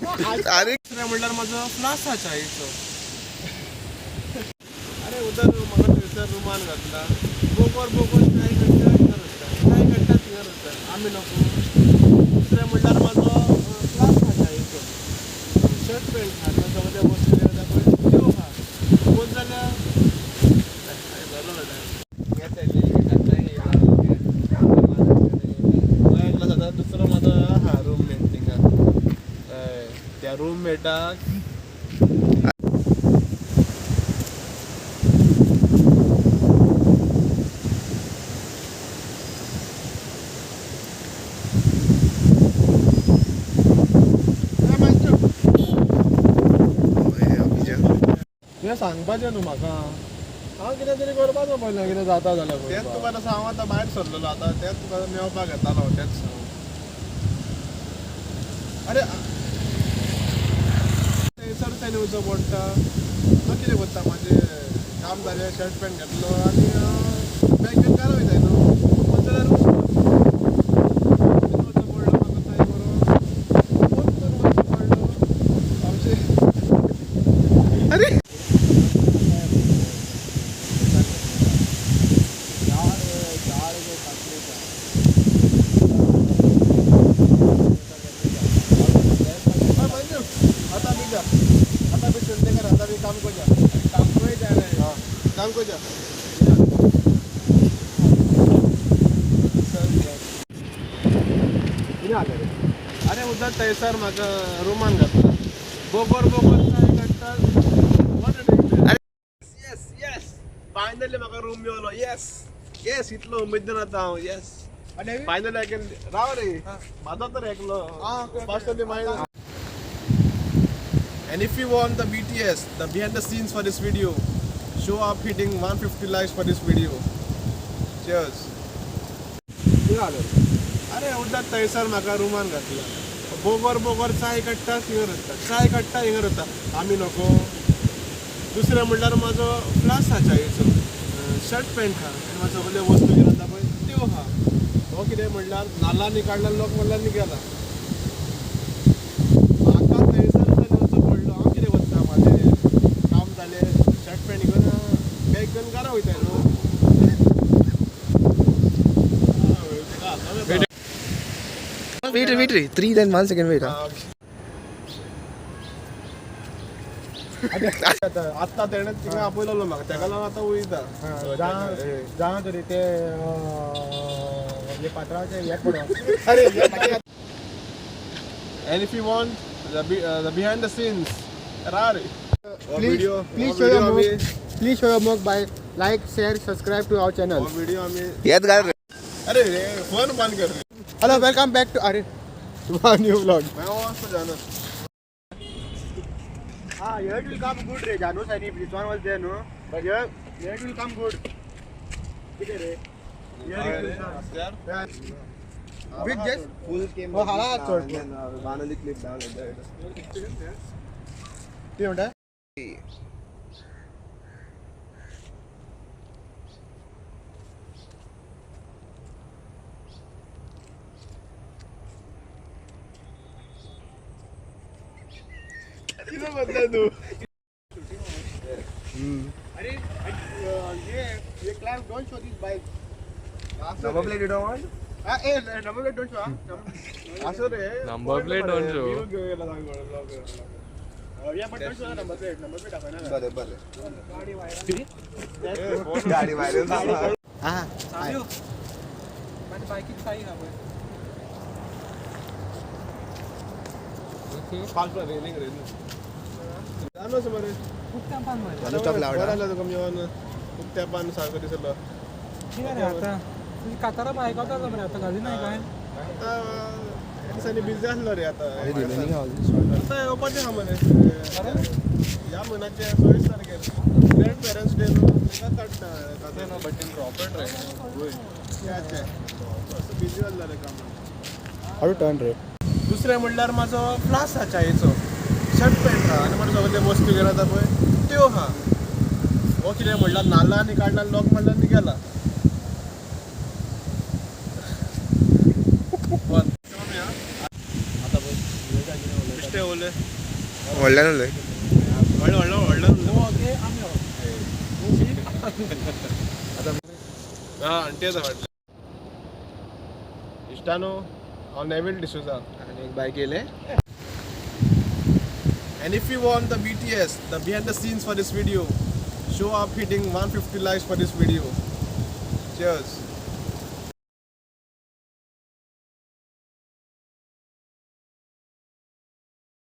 अरे दुसरें म्हणल्यार म्हजो फ्लास आहा चायेचो. अरे उदर म्हाका थंयसर रुमान घातला. बोगर बोगर चाय काडटा थिंगार वता, चाय काडटा थिंगार वता. आमी नको. दुसरें म्हणल्यार म्हाजो फ्लास आहा चायेचो, शर्ट पॅन्ट आहा, आनी सगळे वस्तू आसा पळय त्यो आहा. पळोवत जाल्यार जालो ना टायम. दुसरो म्हाजो आहा रूममेट थिंगा. हय, त्या रूममेटाक. तुवें सांगपाचें न्हू म्हाका, हांव कितें तरी करपाचो पयलें, कितें जाता जाल्यार. तेंच तुका आतां हांव आतां भायर सरलेलो, आतां तेंच तुका मेळपाक येतालो तेंच. अरे थंयसर तेणें वचो पडटा. तो कितें करता, म्हाजें काम जालें, शर्ट पॅन्ट घेतलो आनी बॅग घेवन घरा वयता न्हू. वच जाल्यार वचो पडलो म्हाका कांय करूं, फोन करून वचचो पडलो आमचे. अरे. मंजू, आता भी जा, आता भी चलते कर, आता भी काम को जा, काम को ही जा रहे हैं. हाँ, काम को जा. अरे उदर थंयसर म्हाका रुमान घातला. बोगर बोगर चाय काडटा. येस येस, फायनली म्हाका रूम मेवलो. येस येस, इतलो उमेदीन आतां हांव. येस, फायनली I can. राव रे, म्हाजो तर एकलो फर्स्ट मागीर. And if you want the BTS, the behind the scenes for this video, show up hitting 150 likes for this video. Cheers. अरे उदक थंयसर म्हाका रुमान घातला. बोगर बोगर चाय काडटा थिंगर वता, चाय काडटा हिंगर वता. आमी नको. दुसरें म्हणल्यार म्हाजो फ्लास आहा चायेचो, शर्ट पॅन्ट आहा, आनी म्हाजो सगळ्यो वस्तू कितें आसा पळय त्यो आहा. हो कितें म्हणल्यार नाल्लांनी काडला, लोक म्हणल्यार गेला. म्हाका थंयसर वचचो पडलो. हांव कितें करता, म्हाजें काम जालें, शर्ट पॅन्ट घेवन बॅग घेवन घरा वयता न्हू. Wait, wait, wait. 3 then 1 second, wait. Huh? आत्ता तेणें थिंगा आपयलेलो म्हाका, तेका लागून आतां वयता. जावं तरी ते पात्राचे हे पडो. अरे. And if you want the behind the scenes, Rari. Please, please show your work. Please show your work by like, share, subscribe to our channel. Video आम्ही येत घाल रे. अरे रे, फोन बंद कर रे. Hello, welcome back to अरे to our new vlog. मैं वहाँ जाना. Ah, here it will come good रे. Janu Saini, this one was there, no? But here it will come good. किती रे? Here it will come. Yeah. With this? Full came. Oh, hala चड. Finally clip down like that. किती म्हणता? किती बदला तू? अरे ये clamp don't show this bike. Number plate you don't want? Ah, eh, number plate don't show. Ah. असं रे. Number plate don't show. Yeah, but don't show the number plate. Number plate दाखयना. बरे बरे. गाडी व्हायरल. Ah. माझ्या बायकीत काही ना पळय. रेलिंग रेलिंग जाणो मरे. खूप तेंपान मरे. जाणू stop लावडा. बरं जालें तुका मेळोन. खूब तेंपान सारको दिसलो. कितें रे आतां तुजी कातारां आयकता मरे, आतां घाली नाय काय? आतां ह्या दिसांनी बिझी आसलो रे आतां. अरे remaining all. आतां येवपाचें आहा मरे ह्या म्हयन्याचे 26 तारखेर ग्रँड पेरंट्स डे न्हू, तेका काडटा. बट इन प्रॉपर असो बिझी जाल्लो रे कामाक. How to turn रे? दुसरें म्हणल्यार म्हाजो फ्लास आहा चायेचो, शर्ट पॅन्ट आहा, आनी म्हाजो सगळे वस्तू कितें आसा पळय त्यो आहा. हो कितें म्हणल्यार नाल्लांनी काडला, लोक म्हणल्यार गेला. आतां पळय बेश्टे उलय. व्हडल्यान उलय. व्हडलो व्हडलो व्हडलो. ओके, आमी हो. हा, आंटी आसा फाटल्यान. इश्टानो, हांव नेवील डिसोजा. आनी एक बायक येयलें. And if you want the BTS, the behind the scenes for this video, show up hitting 150 likes for this video. Cheers.